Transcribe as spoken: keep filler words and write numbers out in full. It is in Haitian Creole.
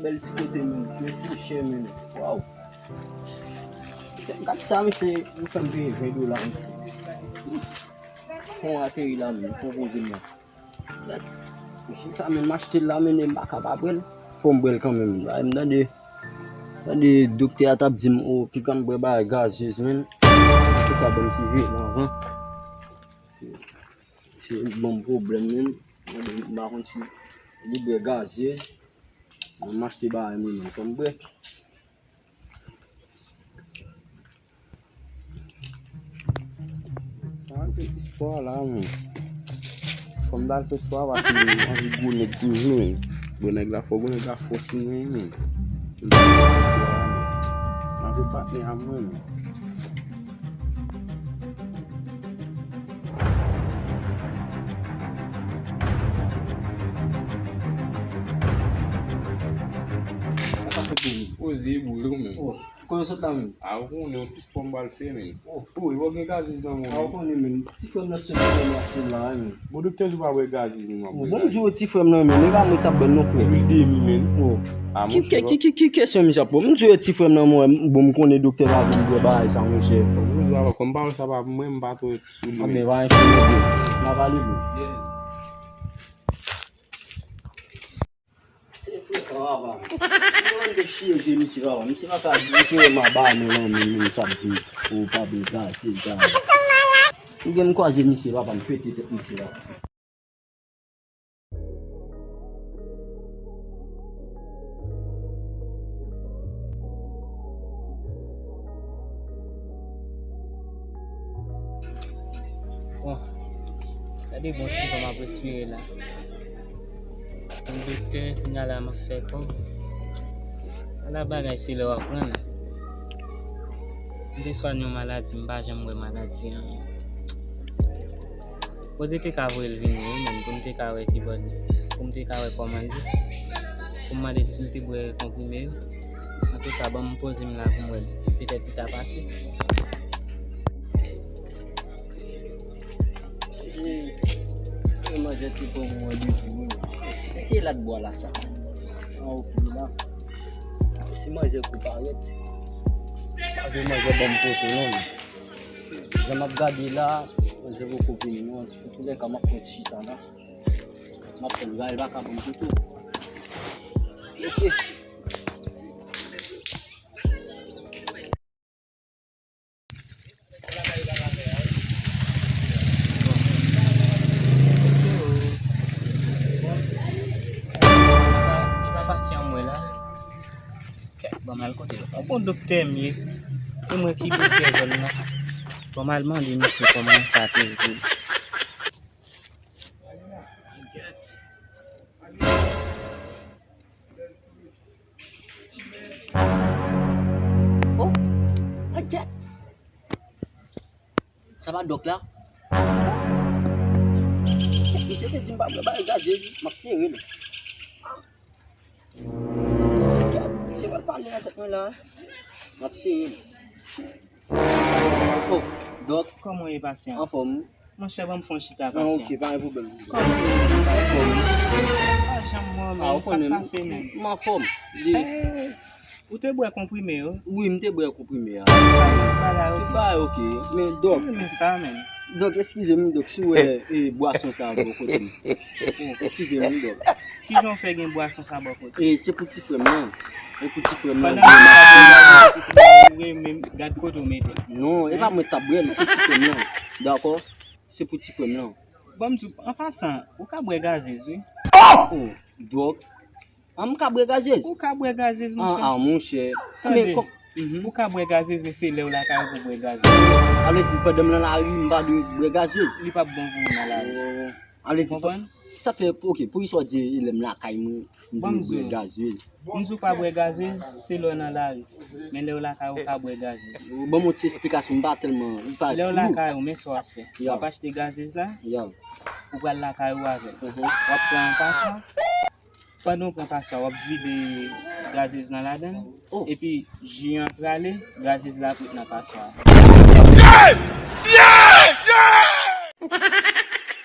Bèl ti kote, men. Bèl ti chen, men. Waw. Gad sa, mesye, nou fè m peye ven dola, mesye. Fon ateri la, men. Fon poze m la. Gad. Chen sa, men, m achte l la, men, m pa ka pa bwè l. Fò m bwè l kanmenm. Ay, m tande, tande doktè a t ap di m, o, pikan bwè bagay gazez, men. Antouka, ban m ti veye nan van. Se ban m pwoblèm, men. M pa konn si li bwè gazez. Mwen m achte bagay mwen menm, fò m bwè. Sa a fè ti spò la, men. Fò m t al fè spò a, paske m anvi gwo nèg toujou, men. Gwo nèg la, fò gwo nèg la fò sou mwen, men. M t al fè ti spò a, men. M ap patnè a mwen, men. Sa ka fè pou ou. Poze bouyo, men. Oh, konnen sot la, men. A, ou konnen, yon ti spò m pral fè, men. Oh, oh, e w gen gazez nan men w, men. A, ou konnen, men. Ti frè m nan sot la, men. Bon, doktè di w pa bwè gazez, men w ap bwè gazez. Bon, m di w ti frè m nan, men. E pa mwen k t ap bwè l non, frè. Wi, de mi, men. Oh. A, ki, monchè, ki, ki, ki kesyon misye ap poze? M di w ti frè m nan, men. Bon, m konnen doktè pa vin bwè bagay sa, monchè. Bon, m di w alò, kòm pawòl sa pa pou mwen, m pa twò sou li, men. Anben, va enchine, bro. N a pale, bro. Se frekan, papa. Mwen de chirurgie, misye, papa. Misye pa ka di, misye wè m aba nou nan men, men sa di, ou pa byen plase, sa. M gen m kwaze misye, papa, m pete tèt misye, papa. Bon, gade bon ti van m ap respire la. Yon doktè, kounye a la m ap fè kòb. Ala bagay se lè w ap pran la. M te swanye yon maladi, m pa janm wè maladi an. Bondye te ka voye l vini wi, menm, pou m te ka wè kibò l ye, pou m te ka wè kòman l ye, pou m mande si l te bwè konprime yo. Antouka, ban m poze m la pou m wè l. Petèt li ta pase. E, e manzè te pran yon randevou, wi. Eseye lat bwa la sa. An, ok, la. Si manzè kou parèt, pa vle manzè ban m poto, non. Jan m ap gade la, manzè poko vini, non. Antoulèka, m ap fè yon ti chita la. M ap tann, Gaël pa ka ban m poto. Ok. Li pa pasyan mwen la. Kèt, ban m al kote l. Yon bon doktè m ye. E mwen ki doktè zòn nan. Ban m al mande misye kòman sa te ye. Oh, adjèt. Sa pa dòk la? Misye te di m pa bwè bagay gazez, m ap sere l. Misye pral pale nan tèt mwen la. M ap sere l. Oh, dòk. Kòman w ye, pasyan? Anfòm. Monchè, ban m fè yon chita, pasyan. Ah, ok, pa gen pwoblèm. Kòman w ye? Anfòm. Pa janm wè w, men, sa k pase, men? M anfòm. Ou te bwè konprime yo? Wi, m te bwè konprime a. Bagay ok. Tout bagay ok. Men, dòk. M renmen sa, men. Dòk, eskize m, dòk, si w wè, e, bwason sa a bò kote m. Eskize m, dòk. Kijan w fè gen bwason sa bò kote? E, se pou ti frè m nan. E pou ti frè m nan. Pandan m ap gade la, ou renmen gad kote w mete l. Non, e pa mwen k t ap bwè l, se ti frè m nan. Dakò? Se pou ti frè m nan. Bon, m di w, an pasan, ou ka bwè gazez, wi. Oh! Dòk. An, m ka bwè gazez? Ou ka bwè gazez, monchè. Ah, ah, monchè. Tande, ou ka bwè gazez, men se lè w lakay ou pou bwè gazez. A vle di, pandan m nan lari, m pa dwe bwè gazez? Li p ap bon pou ou nan lari. Oh. A vle di, sa fè, ok, poukisa w di lè m lakay mwen, m dwe bwè gazez? M di w pa bwè gazez, se lè w nan lari. Men lè w lakay ou, ou ka bwè gazez. Ban m yon ti esplikasyon, m pa tèlman, m pa flou. Lè w lakay ou, men sa w ap fè. W ap achte gazez la, ou pral lakay ou avè l. W ap pran yon paswa. Pandan w pran paswa, w ap vide gazez lan ladan l. Epi, ji an prale, gazez la ap ret nan paswa a.